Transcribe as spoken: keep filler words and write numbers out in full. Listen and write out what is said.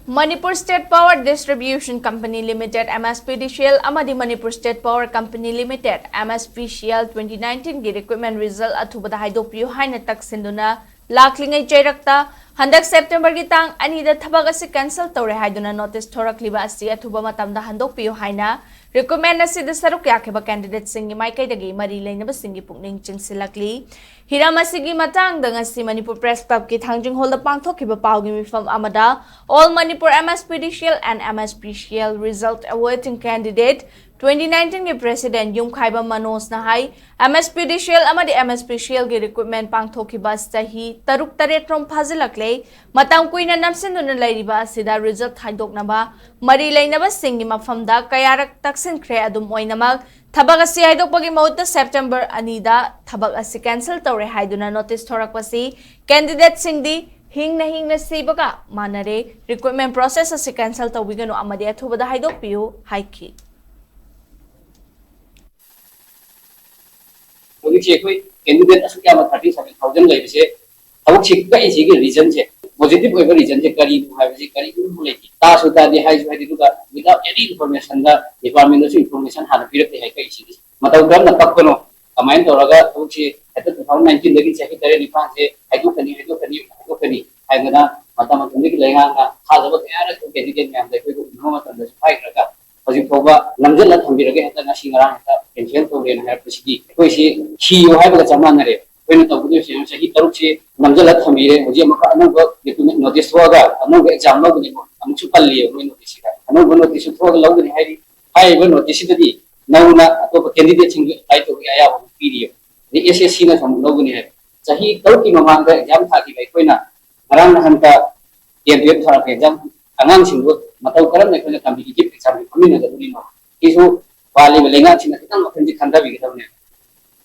Manipur State Power Distribution Company Limited, M S P D C L, ꯑꯃꯗꯤ Manipur State Power Company Limited, M S P C L, twenty nineteen ꯒꯤ recruitment result ꯑꯊꯨꯕꯗ ꯍꯥꯏꯗꯣꯛꯄꯤꯌꯨ ꯍꯥꯏꯅ ꯇꯛꯁꯤꯟꯗꯨꯅ ꯂꯥꯛꯂꯤꯉꯩ ꯆꯩꯔꯛꯇ ꯍꯟꯗꯛ September ꯒꯤ ꯇꯥꯡ ꯑꯅꯤꯗ ꯊꯕꯛ ꯑꯁꯤ cancel ꯇꯧꯔꯦ ꯍꯥꯏꯗꯨꯅ notice ꯊꯣꯔꯛꯂꯤꯕ ꯑꯁꯤ ꯑꯊꯨꯕ ꯃꯇꯝꯗ ꯍꯟꯗꯣꯛꯄꯤꯌꯨ ꯍꯥꯏꯅ recruitment ꯑꯁꯤꯗ ꯁꯔꯨꯛ ꯌꯥꯈꯤꯕ candidate ꯁꯤꯡꯒꯤ ꯃꯥꯏꯀꯩꯗꯒꯤ ꯃꯔꯤ ꯂꯩꯅꯕꯁꯤꯡꯒꯤ ꯄꯨꯛꯅꯤꯡ ꯆꯤꯡꯁꯤꯜꯂꯛꯂꯤ꯫ ꯍꯤꯔꯝ ꯑꯁꯤꯒꯤ ꯃꯇꯥꯡꯗ ꯉꯁꯤ Manipur Press Club ꯀꯤ ꯊꯥꯡꯖꯤꯡ ꯍꯣꯜꯗ ꯄꯥꯡꯊꯣꯛꯈꯤꯕ ꯄꯥꯎꯒꯤ ꯃꯤꯐꯝ ꯑꯃꯗ All Manipur M S P D C L and M S P C L Result Awaiting Candidate twenty nineteen ꯒꯤ president ꯌꯨꯝꯈꯥꯏꯕ ꯃꯅꯣꯖꯅ ꯍꯥꯏ, M S P D C L ꯑꯃꯗꯤ M S P C L ꯒꯤ recruitment ꯄꯥꯡꯊꯣꯛꯈꯤꯕ ꯆꯍꯤ ꯇꯔꯨꯛ ꯇꯔꯦꯠ ꯔꯣꯝ ꯐꯥꯖꯤꯜꯂꯛꯂꯦ꯫ ꯃꯇꯝ ꯀꯨꯏꯅ ꯅꯝꯁꯤꯟꯗꯨꯅ ꯂꯩꯔꯤꯕ ꯑꯁꯤꯗ result ꯍꯥꯏꯗꯣꯛꯅꯕ ꯃꯔꯤ ꯂꯩꯅꯕꯁꯤꯡꯒꯤ ꯃꯐꯝꯗ ꯀꯌꯥꯔꯛ ꯇꯛꯁꯤꯟꯈ꯭ꯔꯦ꯫ ꯑꯗꯨꯝ ꯑꯣꯏꯅꯃꯛ, ꯊꯕꯛ ꯑꯁꯤ ꯍꯥꯏꯗꯣꯛꯄꯒꯤ ꯃꯍꯨꯠꯇ September ꯑꯅꯤꯗ ꯊꯕꯛ ꯑꯁꯤ cancel ꯇꯧꯔꯦ ꯍꯥꯏꯗꯨꯅ notice ꯊꯣꯔꯛꯄꯁꯤ candidate ꯁꯤꯡꯗꯤ ꯍꯤꯡꯅ ꯍꯤꯡꯅ ꯁꯤꯕꯒ ꯃꯥꯟꯅꯔꯦ꯫ Recruitment process ꯑꯁꯤ cancel ꯇꯧꯕꯤꯒꯅꯨ ꯑꯃꯗꯤ ꯑꯊꯨꯕꯗ ꯍꯥꯏꯗꯣꯛꯄꯤꯌꯨ ꯍꯥꯏꯈꯤ꯫ ꯍꯧꯖꯤꯛꯁꯦ ꯑꯩꯈꯣꯏ candidate ꯑꯁꯨꯛ ꯌꯥꯝꯕ thirty seven thousand ꯂꯩꯕꯁꯦ, ꯊꯕꯛꯁꯤ ꯀꯛꯏꯁꯤꯒꯤ reason ꯁꯦ, positive ꯑꯣꯏꯕ reason ꯁꯦ ꯀꯔꯤꯅꯣ ꯍꯥꯏꯕꯁꯤ ꯀꯔꯤꯒꯨꯝꯕ ꯂꯩꯇꯦ꯫ ꯇꯥꯁꯨ ꯇꯥꯗꯦ ꯍꯥꯏꯁꯨ ꯍꯥꯏꯗꯦ, ꯑꯗꯨꯒ without any information ꯗ department ꯗꯁꯨ information ꯍꯥꯟꯅ ꯄꯤꯔꯛꯇꯦ ꯍꯥꯏ ꯀꯛꯏꯁꯤꯒꯤ꯫ ꯃꯇꯧ ꯀꯔꯝꯅ ꯀꯛꯄꯅꯣ? ꯀꯃꯥꯏꯅ ꯇꯧꯔꯒ ꯊꯕꯛꯁꯤ ꯍꯦꯛꯇ two thousand nineteen ꯗꯒꯤ ꯆꯍꯤ ꯇꯔꯦꯠ ꯅꯤꯄꯥꯟꯁꯦ ꯍꯥꯏꯗꯣꯛꯀꯅꯤ, ꯍꯥꯏꯗꯣꯛꯀꯅꯤ, ꯍꯥꯏꯗꯣꯛꯀꯅꯤ ꯍꯥꯏꯗꯅ ꯃꯇꯝ ꯃꯇꯝꯗꯒꯤ ꯂꯩꯉꯥꯛꯅ ꯊꯥꯖꯕ ꯀꯌꯥꯔꯛ candidate ꯃꯌꯥꯝꯗ ꯑꯩꯈꯣꯏꯗ ꯎꯅꯕ ꯃꯇꯝꯗꯁꯨ ꯍꯥꯏꯈ꯭ꯔꯒ ꯍꯧꯖꯤꯛ ꯐꯥꯎꯕ ꯅꯝꯁꯤꯜꯂ ꯊꯝꯕꯤꯔꯒ ꯍꯦꯛꯇ ꯉꯁꯤ ꯉꯔꯥꯡ ꯍꯦꯛꯇ cancel ꯇꯧꯔꯦꯅ ꯍꯥꯏꯔꯛꯄꯁꯤꯗꯤ ꯑꯩꯈꯣꯏꯁꯤ ꯁꯤꯌꯣ ꯍꯥꯏꯕꯒ ꯆꯞ ꯃꯥꯟꯅꯔꯦ꯫ ꯑꯩꯈꯣꯏꯅ ꯇꯧꯒꯗꯣꯏꯁꯦ ꯆꯍꯤ ꯇꯔꯨꯛꯁꯤ ꯅꯝꯁꯤꯜꯂ ꯊꯝꯕꯤꯔꯦ꯫ ꯍꯧꯖꯤꯛ ꯑꯃꯨꯛꯀ ꯑꯅꯧꯕ notice ꯊꯣꯛꯑꯒ ꯑꯅꯧꯕ exam ꯂꯧꯒꯅꯤ, ꯑꯃꯨꯛꯁꯨ ꯄꯜꯂꯤꯑꯕ ꯃꯣꯏ notice ꯁꯤꯗ꯫ ꯑꯅꯧꯕ notice ꯁꯨ ꯊꯣꯛꯑꯒ ꯂꯧꯒꯅꯤ ꯍꯥꯏꯔꯤ꯫ ꯍꯥꯏꯔꯤꯕ notice ꯁꯤꯗꯗꯤ ꯅꯧꯅ ꯑꯇꯣꯞꯄ candidate ꯁꯤꯡꯁꯨ apply ꯇꯧꯕꯒꯤ ꯑꯌꯥꯕ ꯑꯃ ꯄꯤꯔꯤꯑꯕ꯫ ꯑꯗꯩ S S C ꯅꯁꯨ ꯑꯃꯨꯛ ꯂꯧꯒꯅꯤ ꯍꯥꯏꯕ꯫ ꯆꯍꯤ ꯇꯔꯨꯛꯀꯤ ꯃꯃꯥꯡꯗ exam ꯊꯥꯈꯤꯕ ꯑꯩꯈꯣꯏꯅ ꯉꯔꯥꯡ ꯅꯍꯥꯟꯇ ten twelve ꯊꯥꯔꯛꯄ exam ꯑꯉꯥꯡꯁꯤꯡꯗꯨ ꯃꯇꯧ ꯀꯔꯝꯅ ꯑꯩꯈꯣꯏꯅ competitive exam ꯁꯤ ꯐꯝꯃꯤꯟꯅꯒꯗꯧꯔꯤꯅꯣ? ꯁꯤꯁꯨ ꯄꯥꯜꯂꯤꯕ ꯂꯩꯉꯥꯛꯁꯤꯡꯅ ꯈꯤꯇꯪ ꯋꯥꯈꯜꯁꯤ ꯈꯟꯊꯕꯤꯒꯗꯕꯅꯦ꯫